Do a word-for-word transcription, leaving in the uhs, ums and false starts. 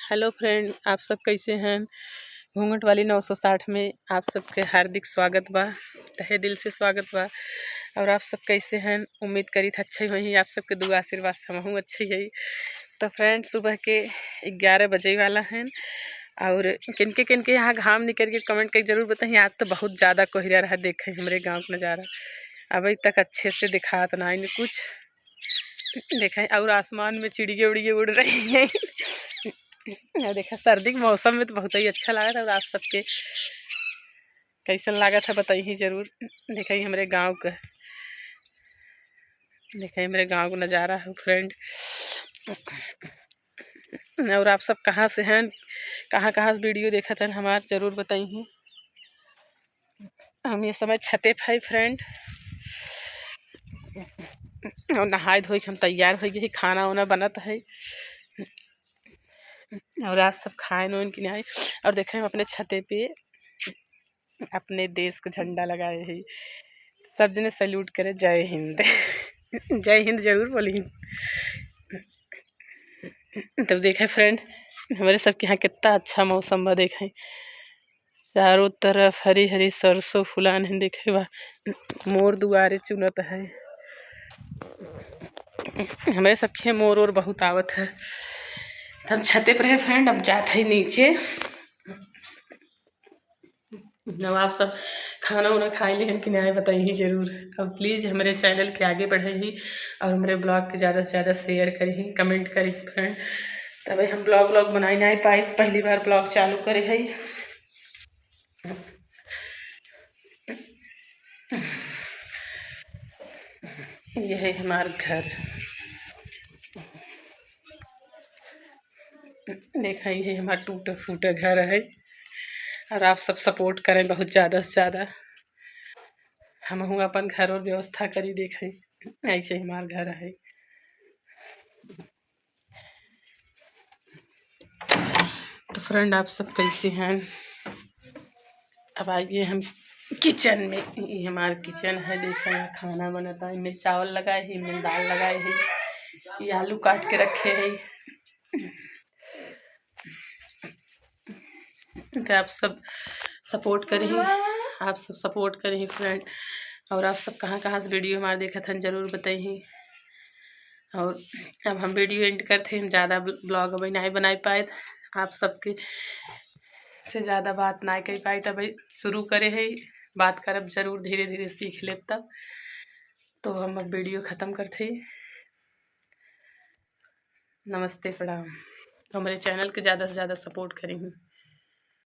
Hello friend, आप सब कैसे हैं? घूंघट वाली नौ सौ साठ में आप सबके हार्दिक स्वागत बा, तहे दिल से स्वागत बा। और आप सब कैसे हैं? उम्मीद करी था अच्छे होई, आप सबके दुआ आशीर्वाद से हमहूँ अच्छे ही। तो friend, सुबह के ग्यारह बजे वाला हैं और किनके किनके यहाँ घाम निकल के comment करके जरूर बताइए। आज तो बहुत ज़्यादा कोहरा रहा, देखे हमरे गाँव का नज़ारा अभी तक अच्छे से दिखात ना आइन कुछ। देखें, और आसमान में चिड़िया उड़िया उड़ रही हैं। और देखा, सर्दी के मौसम में तो बहुत ही अच्छा लागत है। और आप सबके कैसन लागत है, बताइए जरूर। देखें, हमरे गाँव का, देखें, हमरे गाँव का नज़ारा है friend। और आप सब कहाँ से हैं, कहाँ कहाँ से video देखत हैं हमार, जरूर बताइए। हम ये समय छते पे है friend, और नहाए धोए के हम तैयार हो गए, खाना वाना बनत है। और आज सब खाए नोन की नहीं। और देखें, हम अपने छते पे अपने देश का झंडा लगाए हैं। सब जने salute करे, जय हिंद। जय हिंद जरूर बोली। तब देखें friend, हमरे सबके यहाँ कितना अच्छा मौसम बा। देखें, चारों तरफ हरी हरी सरसों फुलान है। देखे बा, मोर दुआरे चुनत है। हमरे सबके मोर ओर बहुत आवत है। तो हम छते पर है friend, अब जात है नीचे। अब आप सब खाना उना खाए लेहन कि नहीं, बताइए जरूर। अब please हमरे channel के आगे बढ़े ही और हमरे blog के ज़्यादा से ज़्यादा share करी, comment करी friend। तबे हम blog vlog बनाए नहीं पाए, तो पहली बार blog चालू करे है। ये है हमार घर। देखा, ये हमार टूटा फूटा घर है। और आप सब support करें बहुत ज़्यादा से ज़्यादा। हमहूँ अपन घर और व्यवस्था करी, देखें, ऐसे हमार घर है। तो friend, आप सब कैसे हैं? अब आइए हम kitchen में। ये हमार kitchen है, देखा, यहाँ खाना बनता है। इनमें चावल लगाए है, इनमें दाल लगाए है, ये आलू काट के रखे है। तो आप सब support करी, आप सब support करी friend। और आप सब कहाँ कहाँ से video हमारे देखत हैं, जरूर बताइए। और अब हम video end करते हैं, हम ज़्यादा blog अभी नहीं बनाए पाए, आप सबके से ज़्यादा बात नहीं कर पाए, तब शुरू करे है, बात करब जरूर, धीरे धीरे सीख लेब तब। तो हम अब video ख़त्म करते हैं। नमस्ते, प्रणाम। तो हमरे channel के ज़्यादा से ज़्यादा support करी।